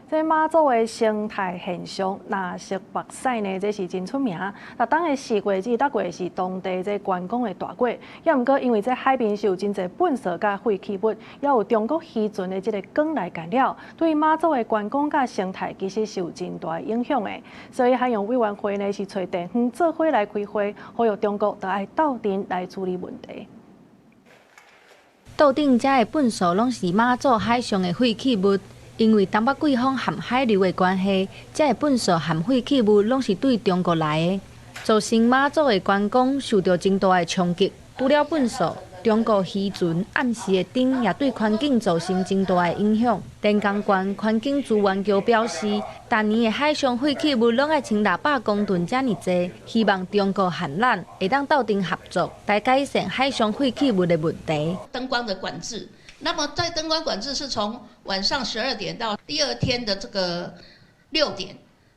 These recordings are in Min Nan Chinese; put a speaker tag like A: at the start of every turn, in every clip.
A: 這馬祖的生態現象，藍色目屎呢，這是真出名。那當个四月至六月是當地這觀光的大月，也毋過因為這海邊是有真濟糞埽佮廢棄物，也有中國漁船的這个光來干擾，對馬祖的觀光佮生態其實是有真大影響的。所以海洋委員會呢是揣地方做伙來開會，呼籲中國著愛鬥陣來處理問題。
B: 島頂遮的糞埽攏是馬祖海上的廢棄物。因為東北季風和海流的關係，遮的糞埽和廢棄物攏是對中國來的，造成馬祖的觀光受著真大的衝擊。除了糞埽，中國漁船暗時的燈也對環境造成真大的影響。連江縣環境資源局表示，逐年的海上廢棄物攏愛穿600公噸遮爾濟，希望中國和咱會當鬥陣合作，來改善海上廢棄物的問題。
C: 燈光的管制。那麼在燈光管制是從晚上12點到第二天的這個6點，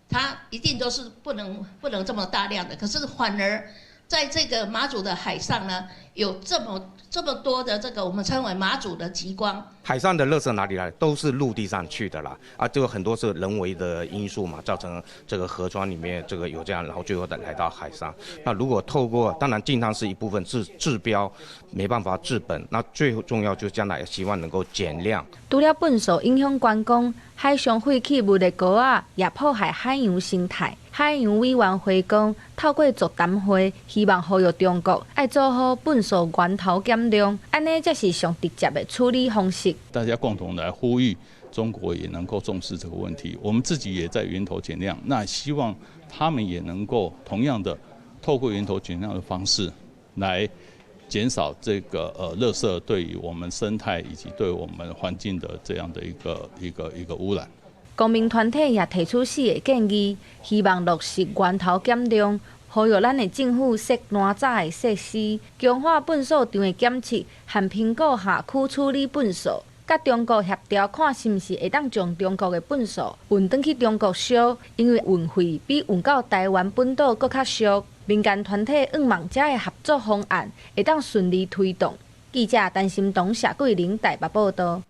C: 它一定都是不能這麼大量的。可是反而在這個馬祖的海上呢，有這麼多的這個我們稱為馬祖的極光。
D: 海上的垃圾哪裡來？都是陸地上去的啦。啊，這個很多是人為的因素嘛，造成這個河川裡面這個有這樣，然後最後的來到海上。那如果透過，當然淨灘是一部分治治標，沒辦法治本。那最重要就是將來希望能夠減量。
B: 除了糞埽影響觀光，海上廢棄物的膏仔也破壞海洋生態。海洋委員會講，透過座談會，希望呼籲中國愛做好糞埽源頭減量，按呢才是上直接的處理方式。
E: 大家共同來呼籲中國也能夠重視這個問題，我們自己也在源頭減量，那希望他們也能夠同樣的透過源頭減量的方式來減少這個垃圾對於我們生態以及對我們環境的這樣的一個污染。
B: 公民團體也提出四个建議，希望落實源頭減量，呼籲咱的政府設攔閘的設施，強化糞埽場的檢測和評估轄區處理糞埽，佮中國協調看是毋是會當將中國的糞埽運轉去中國燒，因為運費比運到台灣本島閣較俗。民間團體向望遮的合作方案會當順利推動。記者陳心彤、謝桂玲台北報導。